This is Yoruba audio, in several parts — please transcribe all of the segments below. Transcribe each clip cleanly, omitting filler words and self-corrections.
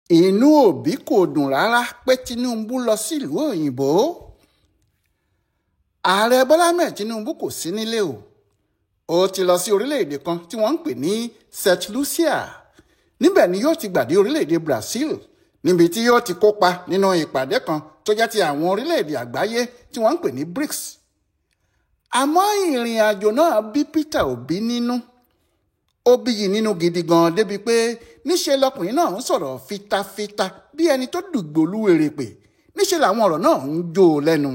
Inú Òbí kò dùn rárá pé Tinubu lọ sílùú òyìnbó. Ààrẹ Bọ́lá Ahmed Tinubu kò sí nílé o. Ó ti lọ sí orílẹ̀-èdè kan tí wọ́n ń pè ní St. Lucia. Níbẹ̀ ni yóò ti gbàdé orílẹ̀-èdè Brazil, níbi tí yóò ti kópa nínú ìpàdé kan tó jẹ́ ti àwọn orílẹ̀-èdè àgbáyé tí wọ́n ń pè ní BRICS. Àmọ́ ìrìn àjò náà bí Peter Obi nínú. Ó bí yìí nínú gidi gan débi pé níṣe lọkùnrin náà ń sọ̀rọ̀ fitafita bí ẹni tó dùgbòlú èrèpè, níṣe làwọn ọ̀rọ̀ náà ń jó o lẹ́nu.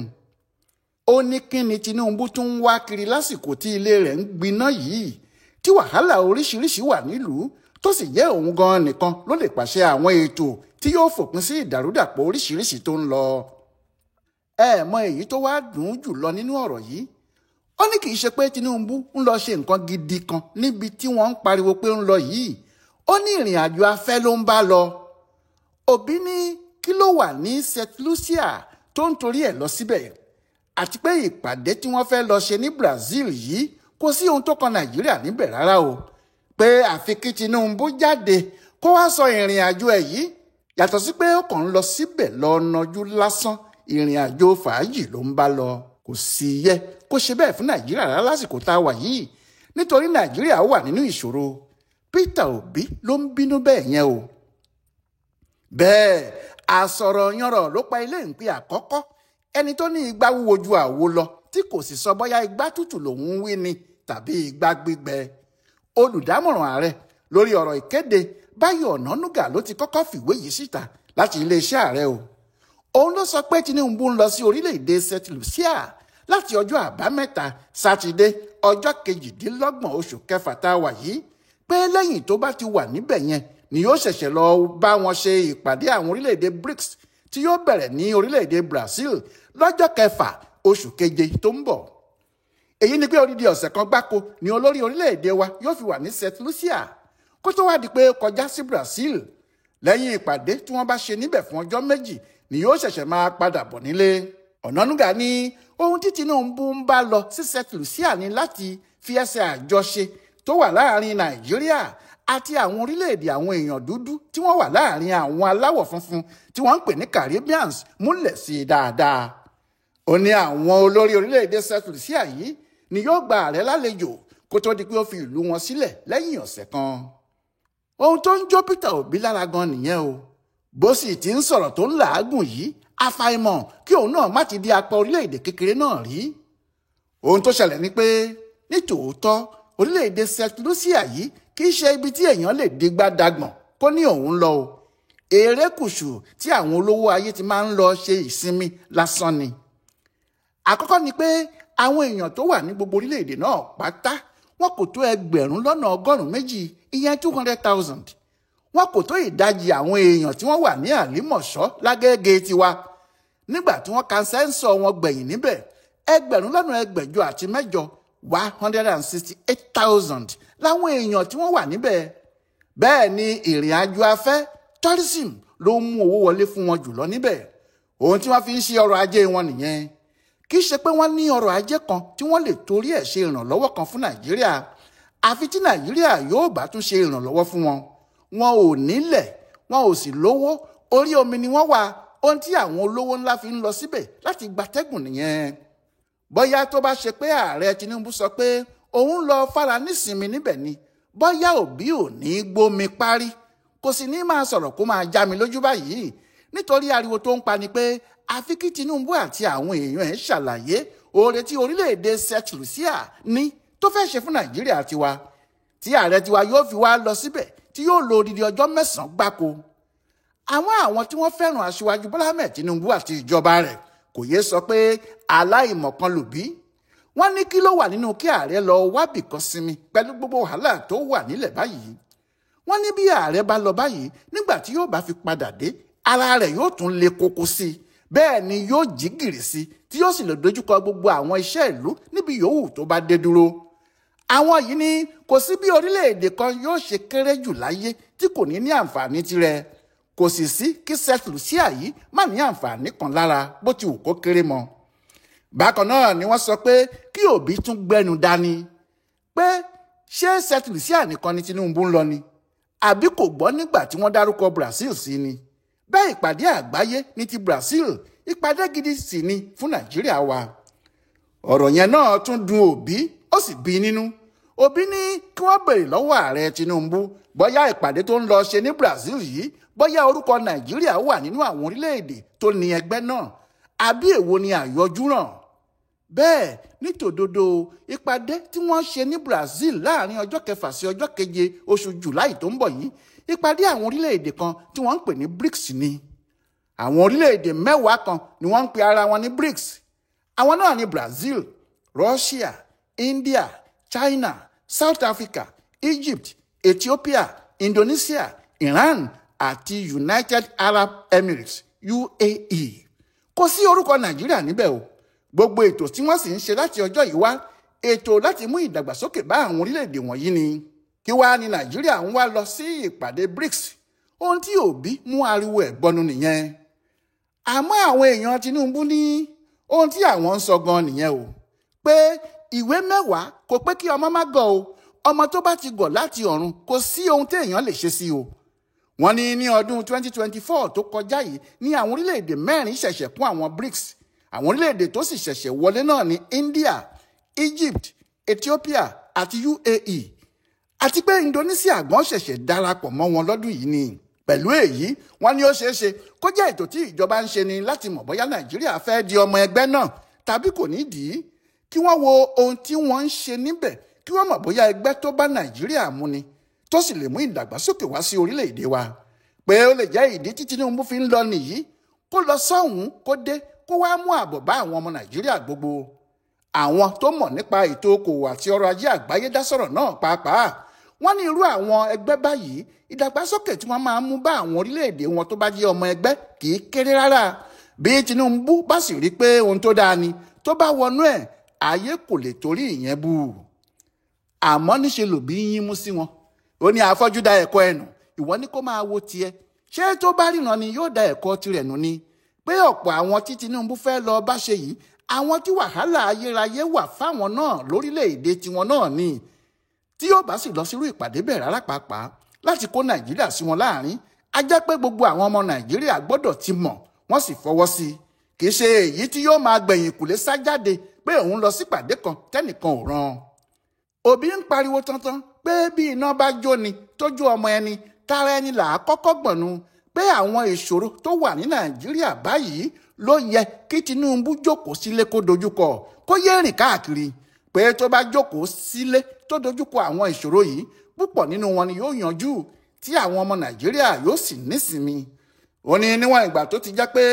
Ó ní kí ni Tinubu tún ń wá kiri lásìkò tí ilé rẹ̀ ń gbiná yìí, tí wàhálà oríṣiríṣi wà nílùú, tó sì jẹ́ òun gan nìkan ló lè pàṣẹ àwọn ètò tí yóò fòpin sí ìdàrúdàpọ̀ oríṣiríṣi tó ń lọ. Ẹ mọ èyí tó wá dùn jù lọ nínú ọ̀rọ̀ yìí. Ó ní kì í ṣe pé Tinubu ń lọ ṣe nǹkan gidi kan níbi tí wọ́n ń pariwo pé ń lọ yìí. Ó ní ìrìn àjò afẹ́ ló ń bá lọ. Òbí ní kí ló wà ní St. Lucia tó ń torí ẹ̀ lọ síbẹ̀, àti pé ìpàdé tí wọ́n fẹ́ lọ ṣe ní Brazil yìí kò sí ohun tó kan Nàìjíríà níbẹ̀ rárá o, pé àfi kí Tinubu jáde kó wá sọ ìrìn àjò ẹ̀ yìí, yàtọ̀ sí pé ó kàn ń lọ síbẹ̀ lọ nájú lásán, ìrìn àjò fàájì ló ń bá lọ. Kò sì yẹ kó ṣe bẹ́ẹ̀ fún Nàìjíríà rárá lásìkò tá a wà yìí, nítorí Nàìjíríà wà nínú ìṣòro. Peter Obi ló ń bínú bẹ́ẹ̀ yẹn o. Bẹ́ẹ̀ àsọ̀rọ̀ yanrọ̀ ló pa ilé ìpè àkọ́kọ́, ẹni tó ní igbá wúwo ju àwo lọ tí kò sì sọ bóyá igbá tútù lòun ń wí ni tàbí igbá gbígbẹ. Olùdámọ̀ràn ààrẹ lórí ọ̀rọ̀ ìkéde Báyọ̀ Ọ̀nànúgà ló ti kọ́kọ́ fìwé yìí síta láti iléeṣẹ́ ààrẹ o. Òun ló sọ pé Tinubu ń lọ sí orílẹ̀-èdè St. Lucia láti ọjọ́ àbámẹ́ta sátidé ọjọ́ 28 oṣù kẹfà tá a wà yìí, pé lẹ́yìn tó bá ti wà níbẹ̀ yẹn ni yóò ṣẹ̀ṣẹ̀ lọ bá wọn ṣe ìpàdé àwọn orílẹ̀-èdè BRICS tí yóò bẹ̀rẹ̀ ní orílẹ̀-èdè Brazil lọ́jọ́ 6 oṣù keje tó ń bọ̀. Èyí ni pé odidi ọ̀sẹ̀ kan gbáko ni olórí orílẹ̀-èdè wa yóò fi wà ní St. Lucia kó tó wá di pé kọjá sí Brazil. Lẹ́yìn ìpàdé tí wọ́n bá ṣe níbẹ̀ fún ọjọ́ 2 ni yóò ṣẹ̀ṣẹ̀ máa padà bọ̀ nílé. Ọ̀nànúgà ní ohun tí Tinubu ń bá lọ sí St. Lucia ní láti fi ẹsẹ̀ àjọṣe tó wà láàrin Nàìjíríà àti àwọn orílẹ̀-èdè àwọn èèyàn dúdú tí wọ́n wà láàrin àwọn aláwọ̀ funfun tí wọ́n ń pè ní Caribbeans múlẹ̀ sí i dáadáa. Ó ní àwọn olórí orílẹ̀-èdè St. Lucia yìí ni yóò gba ààrẹ lálejò kó tó di pé ó fi ìlú wọn sílẹ̀ lẹ́yìn ọ̀sẹ̀ kan. Ohun tó ń jó Peter Obi lára gan nìyẹn o. Bó sì ti ń sọ̀rọ̀ tó ń làágùn yìí, àfàìmọ̀ kí òun náà má ti di apá orílẹ̀-èdè kékeré náà rí. Ohun tó ṣẹlẹ̀ ni pé nítòótọ́ orílẹ̀-èdè St. Lucia yìí kì í ṣe ibi tí èèyàn lè digbá dagbọ̀n kó ní òun lọ o. Erékùṣù tí àwọn olówó ayé ti máa ń lọ ṣe ìsinmi lásán ni. Àkọ́kọ́ ni pé àwọn èèyàn tó wà ní gbogbo orílẹ̀-èdè náà pátá wọn kò tó 192,000, ìyẹn 200,000. Wọn kò tó ìdajì àwọn èèyàn tí wọ́n wà ní Àlímọ̀ṣọ́ lágége tiwa. Nígbà tí wọ́n ka sẹ́ńsọ̀ wọn gbẹ̀yìn níbẹ̀, 868,000, 168,000 láwọn èèyàn tí wọ́n wà níbẹ̀. Bẹ́ẹ̀ ni ìrìn àjò afẹ́ tourism ló ń mú owó wọlé fún wọn jùlọ níbẹ̀. Ohun tí wọ́n fi ń ṣe ọrọ̀ ajé wọn nìyẹn. Kì í ṣe pé wọ́n ní ọrọ̀ ajé kan tí wọ́n lè torí ẹ̀ ṣe ìrànlọ́wọ́ kan fún Nàìjíríà, àfi tí Nàìjíríà yóò bá tún ṣe ìrànlọ́wọ́ fún wọn. Wọn ò nílẹ̀, wọn ò sì lówó, orí omi ni wọ́n wà. Ohun tí àwọn olówó ńlá fi ń lọ síbẹ̀ láti gbatẹ́gùn nìyẹn. Bóyá tó bá ṣe pé ààrẹ Tinubu sọ pé òun lọ fara nísinmi níbẹ̀ ni, bóyá Òbí ò ní gbómi parí, kò sì ní máa sọ̀rọ̀ kó máa já mi lójú báyìí, nítorí ariwo tó ń pa ni pé àfi kí Tinubu àti àwọn èèyàn ẹ̀ ṣàlàyé oore tí orílẹ̀-èdè St. Lucia ní tó fẹ́ ṣe fún Nàìjíríà tiwa, tí ààrẹ tiwa yóò fi wá lọ síbẹ̀ tí yóò lo odidi ọjọ́ 9 gbáko. Àwọn tí wọ́n fẹ́ràn aṣíwájú Bọ́lá Ahmed Tinubu àti ìjọba rẹ̀ kò yé sọ pé aláìmọ̀kan lòbí. Wọ́n ní kí ló wà nínú kí ààrẹ lọ wábì kan sinmi pẹ̀lú gbogbo wàhálà tó wà nílẹ̀ báyìí. Wọ́n ní bí ààrẹ bá lọ báyìí, nígbà tí yóò bá fi padà dé, ara rẹ̀ yóò tún le koko sí i, bẹ́ẹ̀ ni yóò jí gìrì sí i tí yóò sì lè dojúkọ gbogbo àwọn iṣẹ́ ìlú níbi yòówù tó bá dé dúró. Àwọn yìí ní kò sí bí orílẹ̀-èdè kan yóò ṣe kéré jù láyé tí kò ní ní àǹfààní tirẹ̀. Kò sì sí kí St. Lucia yìí má ní àǹfààní kan lára bó ti wù kó kéré mọ́. Bákan náà ni wọ́n sọ pé kí Òbí tún gbẹnu dání pé ṣé St. Lucia nìkan ni Tinubu ń lọ ni, Àbí kò gbọ́ nígbà tí wọ́n dárúkọ Brazil sí ni? Bẹ́ẹ̀ ìpàdé àgbáyé ní ti Brazil, ìpàdé gidi sì ni fún Nàìjíríà wa. Ọ̀rọ̀ yẹn náà tún dùn Òbí, ó sì bí nínú. Òbí ní kí wọ́n béèrè lọ́wọ́ ààrẹ Tinubu bóyá ìpàdé tó ń lọ ṣe ní Brazil yìí, bóyá orúkọ Nàìjíríà wà nínú àwọn orílẹ̀-èdè tó ní ẹgbẹ́ náà, àbí èwo ni àyọjúràn. Bẹ́ẹ̀ nítòdodo ìpàdé tí wọ́n ṣe ní Brazil láàrin ọjọ́ kẹfà sí ọjọ́ keje oṣù July tó ń bọ̀ yìí, ìpàdé àwọn orílẹ̀-èdè kan tí wọ́n ń pè ní BRICS ni. Àwọn orílẹ̀-èdè 10 kan ni wọ́n ń pe ara wọn ní BRICS. Àwọn náà ni Brazil, Russia, India, China, South Africa, Egypt, Ethiopia, Indonesia, Iran àti United Arab Emirates UAE. Kò sí orúkọ Nàìjíríà níbẹ̀ o. Gbogbo ètò tí wọ́n sì ń ṣe láti ọjọ́ yìí wá, ètò láti mú ìdàgbàsókè bá àwọn orílẹ̀-èdè wọ̀nyí ni. Kí wá ní Nàìjíríà ń wá lọ sí ìpàdé BRICS? Ohun tí Òbí mú ariwo ẹ̀ gbọnu nìyẹn. Àmọ́ àwọn èèyàn Tinubu ní ohun tí àwọn ń sọ gan nìyẹn o, pé ìwé 10 kò pé kí ọmọ má gọ̀ o. Ọmọ tó bá ti gọ̀ láti ọ̀run kò sí ohun téèyàn lè ṣe sí o. Wọ́n ní ní ọdún 2024 tó kọjá yìí ní àwọn orílẹ̀-èdè 4 ṣẹ̀ṣẹ̀ kún àwọn BRICS. Àwọn orílẹ̀-èdè tó sì ṣẹ̀ṣẹ̀ wọlé náà ní India, Egypt, Ethiopia àti UAE. Àti pé Indonesia gan ṣẹ̀ṣẹ̀ darapọ̀ mọ́ wọn lọ́dún yìí ni. Pẹ̀lú èyí, wọ́n ní ó ṣeé ṣe kó jẹ́ ètò tí ìjọba ń ṣe ni láti mọ̀ bóyá Nàìjíríà fẹ́ di ọmọ ẹgbẹ́ náà tàbí kò ní dì í. Kí wọ́n wo ohun tí wọ́n ń ṣe níbẹ̀, kí wọ́n mọ̀ bóyá ẹgbẹ́ tó bá Nàìjíríà mu ni, tó sì lè mú ìdàgbàsókè wá sí orílẹ̀-èdè wa. Pé ó lè jẹ́ ìdí tí Tinubu fi ń lọ nìyí, kó lọ sọ́hùn-ún kó dé kó wá mú àbọ̀ bá àwọn ọmọ Nàìjíríà gbogbo. Àwọn tó mọ̀ nípa ètò okòwò àti ọrọ̀ ajé àgbáyé dá sọ̀rọ̀ náà pàápàá. Wọ́n ní irú àwọn ẹgbẹ́ báyìí, ìdàgbàsókè tí wọ́n máa ń mú bá àwọn orílẹ̀-èdè wọn tó bá jẹ́ ọmọ ẹgbẹ́ kì í kéré rárá. Bí Tinubu bá sì rí pé ohun tó dáa ni, tó bá wọnú ẹ̀, ayé kò lè torí ìyẹn bú. Àmọ́ níṣe lòbí yín mú sí wọn. Ó ní afọ́jú da ẹ̀kọ́ ẹnu, ìwọ ní kó máa wo tiẹ̀. Ṣé tó bá ríran ni yóò da ẹ̀kọ́ tirẹ̀ nù ni? Pé ọ̀pọ̀ àwọn tí Tinubu fẹ́ lọ bá ṣe yìí, àwọn tí wàhálà ayérayé wà fáwọn náà lórílẹ̀-èdè tiwọn náà ni. Tí yóò bá sì lọ sírú ìpàdé bẹ́ẹ̀ rárá pàápàá láti kó Nàìjíríà sí wọn láàrin, á jẹ́ pé gbogbo àwọn ọmọ Nàìjíríà gbọ́dọ̀ ti mọ̀, wọ́n sì fọwọ́ sí i. Kì í ṣe èyí tí yóò máa gbẹ̀yìn kùlé sá jáde pé òun lọ sípàdé kan tẹ́nìkan ò rán. Òbí ń pariwo tantan pé bí iná bá jó ni tójú ọmọ ẹni, tara ẹni là á kọ́kọ́ gbọ̀nù, pé àwọn ìṣòro tó wà ní Nàìjíríà báyìí ló yẹ kí Tinubu jókòó sílé kó dojúkọ, kó yé rìn káàkiri. Pé tó bá jókòó sílé tó dojúkọ àwọn ìṣòro yìí, púpọ̀ nínú wọn ni yóò yanjú, tí àwọn ọmọ Nàìjíríà yóò sì nísinmi. Ó ní níwọ̀n ìgbà tó ti jẹ́ pé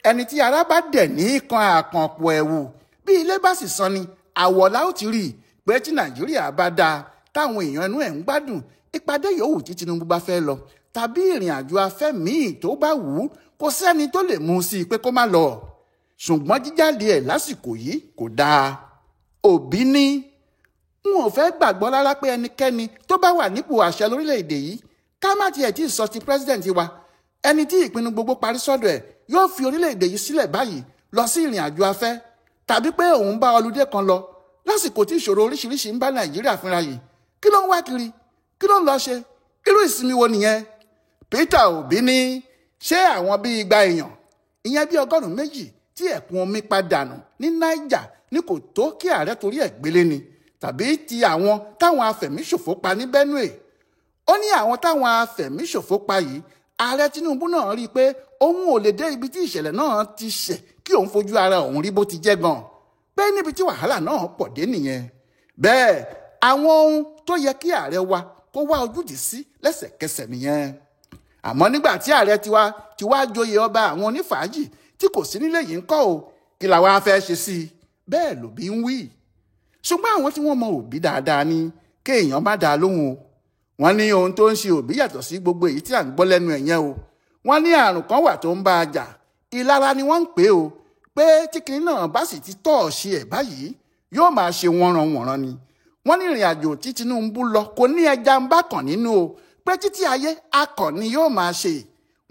ẹni tí ara bá dẹ̀ ní kan àkànpọ̀ ẹ̀wù, bí ilé bá sì san ni àwọ̀lá ó ti rí pé tí Nàìjíríà bá dáa táwọn èèyàn inú ẹ̀ ń gbádùn, ìpàdé yòówù tí Tinubu bá fẹ́ lọ tàbí ìrìn àjò afẹ́ míì tó bá wù ú, kò sẹ́ni tó lè mú un sí i pé kó má lọ. Ṣùgbọ́n jíjáde ẹ̀ lásìkò yìí kò dáa. Òbí ní n ò fẹ́ gbàgbọ́ rárá pé ẹnikẹ́ni tó bá wà nípò àṣẹ lórílẹ̀‐èdè yìí, ká má tiẹ̀ tí ì sọ ti president wa, ẹni tí ìpinnu gbogbo parí sọ́dọ̀ ẹ̀ yóò fi orílẹ̀‐èdè yìí sílẹ̀ báyìí lọ sí ìrìn àjò afẹ́ tàbí pé òun bá ọludé kan lọ lásìkò tí ìṣòro oríṣiríṣi ń bá Nàìjíríà fínra yìí. Kí ló ń wá kiri? Kí ló ń lọ ṣe? Irú ìsinmi wo nìyẹn? Peter Obi ní ṣé àwọn bíi 200 èèyàn, ìyẹn bíi 200 tí ẹ̀kún omi padànù ní Niger ní kò tó kí ààrẹ torí ẹ̀ gbélé ni, tàbí ti àwọn táwọn afẹ̀míṣòfò pa ní Benue. Ó ní àwọn táwọn afẹ̀míṣòfò pa yìí, ààrẹ Tinubu náà rí i pé òun ò lè dé ibi tí ìṣẹ̀lẹ̀ náà ti ṣẹ̀ kí òun fojú ara òun rí bó ti jẹ́ gan, pé níbi tí wàhálà náà pọ̀ dé nìyẹn. Bẹ́ẹ̀ àwọn ohun tó yẹ kí ààrẹ wa kó wá ojútùú sí lẹ́sẹ̀kẹsẹ̀ nìyẹn. Àmọ́ nígbà tí ààrẹ tiwa ti wá joyè ọba àwọn onífàájì tí kò sí nílé yìí ń kọ́ o, kí làwa fẹ́ ṣe sí i? Bẹ́ẹ̀ lòbí ń wí. Ṣùgbọ́n àwọn tí wọ́n mọ Òbí dáadáa ni kéèyàn má dáa lóhùn o. Wọ́n ní ohun tó ń ṣe Òbí yàtọ̀ sí gbogbo èyí tí à ń gbọ́ lẹ́nu ẹ̀ yẹn o. Wọ́n ní àrùn kan wà tó ń bá a jà, ìlara ni wọ́n ń pè o, pé tí kinní náà bá sì ti tọ́ ọ̀ṣì ẹ̀ báyìí yóò máa ṣe wọ́nranwọ̀nran ni. Wọ́n ní ìrìn àjò tí Tinubu lọ kò ní ẹja ń bá kàn nínú o, pé títí ayé akọ̀ ni yóò máa ṣe.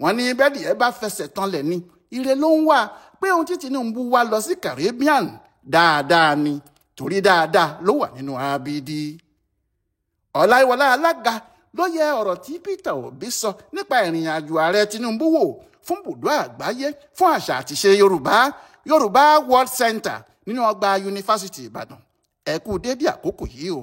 Wọ́n ní bẹ́ẹ̀dì ẹ bá fẹsẹ̀ tanlẹ̀ ni ire ló ń wá, pé ohun tí Tinubu wá lọ sí Caribbean dáadáa ni, torí dáadáa ló wà nínú abidi. Ọláìwọlá alága ló yẹ ọ̀rọ̀ tí Peter Obi sọ nípa ìrìn àjò ààrẹ Tinubu wò fún bùdó àgbáyé fún àṣà àtìṣe Yorùbá, Yorùbá World Center, nínú ọgbà Yunifásitì Ìbàdàn. Ẹ kú dédé àkókò yìí o.